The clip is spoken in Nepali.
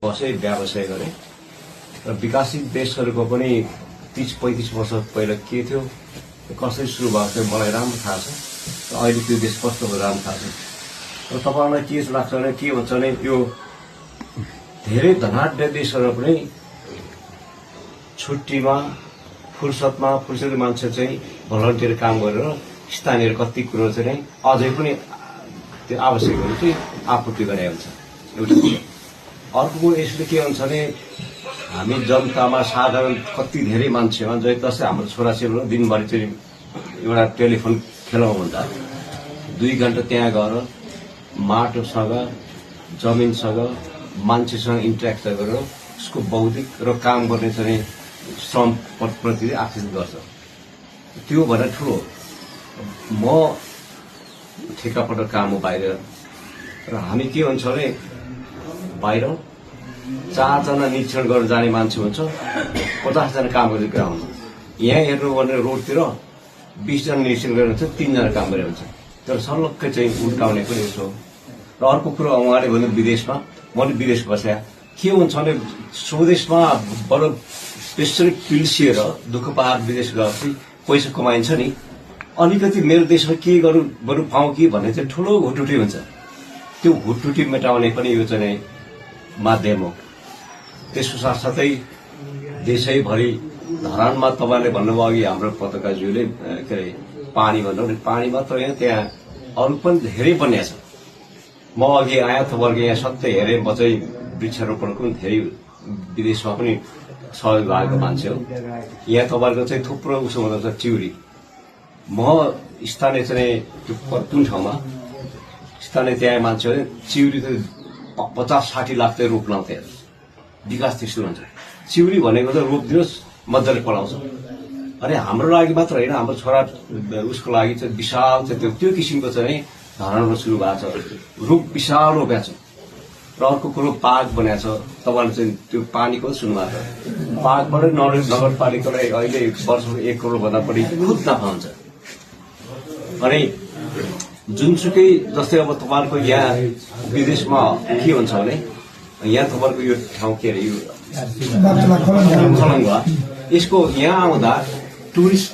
बसै व्यवसाय गरे र विकसित देशहरूको पनि 30-35 वर्ष पहिला के थियो कसरी सुरु भएको थियो मलाई राम्रो थाहा छ र अहिले त्यो देश कस्तो हो राम्रो थाहा छ र तपाईहरुलाई के लाग्छ भने के भन्छ भने यो धेरै धनाढ्य देशहरू पनि छुट्टीमा फुर्सदको मान्छे चाहिँ भलन्टियर काम गरेर स्थानीय कति कुरो चाहिँ अझै पनि त्यो आवश्यकहरू चाहिँ आपूर्ति गरेको हुन्छ एउटा कुरो अर्को कुरो यसले के हुन्छ भने हामी जनतामा साधारण कति धेरै मान्छेमा जस्तै हाम्रो छोराछोरीहरू दिनभरि चाहिँ एउटा टेलिफोन खेलाउँ भन्दा 2 घण्टा त्यहाँ गएर माटोसँग जमिनसँग मान्छेसँग इन्टरेक्ट गरेर उसको बौद्धिक र काम गर्ने चाहिँ श्रम प्रति आकर्षित गर्छ त्यो भनेर ठुलो म ठेकापट काम हो बाहिर र हामी के हुन्छ भने बाहिर 4 जना निरीक्षण गर्न जाने मान्छे हुन्छ 50 जना काम गर्ने कुरा हुन्छ यहाँ हेर्नु भने रोडतिर 20 जना निरीक्षण गरेर हुन्छ 3 जना काम गरेर हुन्छ तर सर्लक्कै चाहिँ उल्टाउने पनि यसो र अर्को कुरो उहाँले भन्नु विदेशमा मैले विदेश बस्या के हुन्छ भने स्वदेशमा बडो त्यसरी पिल्सिएर दुःख पार विदेश गएपछि पैसा कमाइन्छ नि अलिकति मेरो देशमा के गरौँ बरु पाऊँ कि भन्ने चाहिँ ठुलो हुटुटी हुन्छ त्यो हुटुटी मेटाउने पनि यो चाहिँ माध्यम हो त्यसको साथसाथै देशैभरि धरानमा तपाईँले भन्नुभयो अघि हाम्रो पत्रकारज्यूले के अरे पानी भन्नु पानी मात्र होइन त्यहाँ अरू पनि धेरै बनिएको छ म अघि आएँ तपाईँहरूको यहाँ सत्य हेरेँ म चाहिँ वृक्षारोपणको पनि धेरै विदेशमा पनि सहयोग भएको मान्छे हो यहाँ तपाईँहरूको चाहिँ थुप्रो उसो हुँदो चिउरी म स्थानीय चाहिँ त्यो कुन ठाउँमा स्थानीय त्यहाँ मान्छे हो चिउरी त 50-60 लाख चाहिँ रोप लाउँथे विकास त्यस्तो हुन्छ चिउरी भनेको त रोपिदिनुहोस् मजाले पलाउँछ अरे हाम्रो लागि मात्र होइन हाम्रो छोरा उसको लागि चाहिँ विशाल चाहिँ त्यो किसिमको चाहिँ धरानमा सुरु भएको छ रुख विशाल रोपेको छ र अर्को कुरो पार्क बनाएको छ तपाईँले चाहिँ त्यो पानीको सुन्नुभएको छ पार्कबाट नगरपालिकालाई अहिले वर्षको 1 करोड भन्दा बढी खुद नाफा हुन्छ अनि जुनसुकै जस्तै अब तपाईँहरूको यहाँ विदेशमा के हुन्छ भने यहाँ तपाईँहरूको यो ठाउँ के अरे यो खलङ्गा यसको यहाँ आउँदा टुरिस्ट